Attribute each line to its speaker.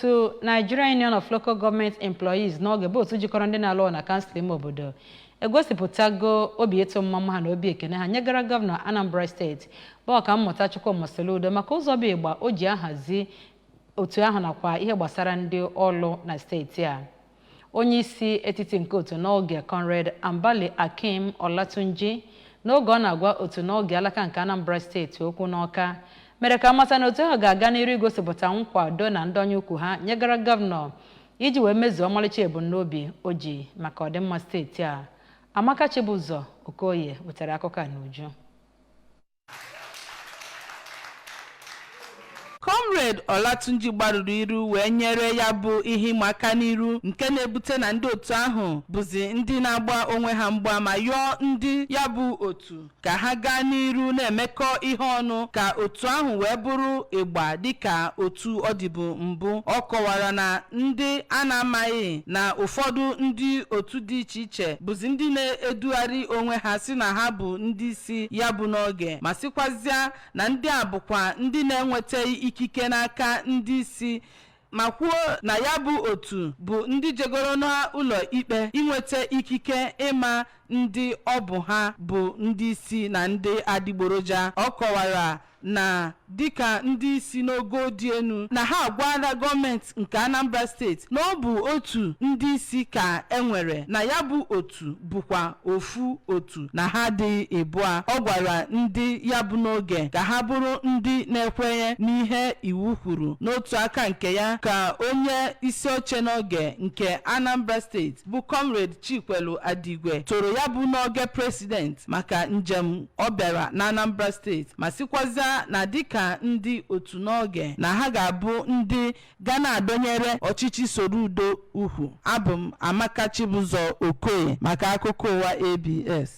Speaker 1: Otu Nigeria Union of Local Government Employees, NULGE, bụ otu jikọrọ ndị na-alụ ọrụ na kansụl ime obodo, egosipụtago obi ịtụ mmamma ha na obi ekene ha nyegara gọvanọ Anambra Steeti, bụ Ọkammụta Chukwuma Soludo, maka ụzọ bụ ịgba o ji ahazi otu ahụ nakwa ihe gbasara ndị ọlụ na steeti a. Onye isi etiti nke otu NULGE, Comrade Ambali Akeem Olatunji, n'oge ọ na-agwa otu NULGE alaka nke Anambra Steeti okwu n'Ọka, mere ka amata na otu ahụ ga-aga n'iru igosipụta nkwado na ndọnye ukwu ha nyegara gọvanọ iji wee mezuo ọmalịcha ebumnobi o ji maka ọdịmma steeti a. Amaka Chibụzọ Okoye wetara akụkọ a n'uju.
Speaker 2: Comrade Olatunji gbarụrụ iru wee nyere ya bụ ihe ịma aka n'iru nke na-ebute na ndị otu ahụ bụzi ndị na-agba onwe ha mgba, ma yọọ ndị ya bụ otu ka ha gaa n'iru na-emekọ ihe ọnụ ka otu ahụ wee bụrụ ịgba dịka otu ọ dịbụ mbụ. Ọ kọwara na ndị a na-amaghị na ụfọdụ ndị otu dị iche iche bụzi ndị na-edugharị onwe ha si na ha bụ ndị isi ya bụ NULGE, ma sịkwazịa na ndị a bụkwa ndị na-enwetaghị ikike n'aka ndị isi, ma kwuo na ya bụ otu bụ ndị jegoro n'ụlọ ikpe inweta ikike ịma ndị ọ bụ ha bụ ndị isi na ndị adịgboroja. Ọ kọwara na dịka ndị isi n'ogo dị elu na ha agwala gọọmenti nke Anambra Steeti na ọ bụ otu ndị isi ka enwere na ya bụ otu bụkwa ofu otu na ha adịghị ịbụa. Ọ gwara ndị ya bụ NULGE ka ha bụrụ ndị na-ekwenye n'ihe iwu kwuru. N'otu aka nke ya, ka onye isi oche NULGE nke Anambra Steeti, bụ Comrade Chikwelu Adigwe, toro ya bụ NULGE president maka njem ọ bịara na Anambra Steeti, ma sịkwazịa na dịka ndị otu NULGE na ha ga-abụ ndị ga na-adọnyere ọchịchị Soludo ukwu. Abụ m Amaka Chibụzọ Okoye maka akụkọ ụwa ABS.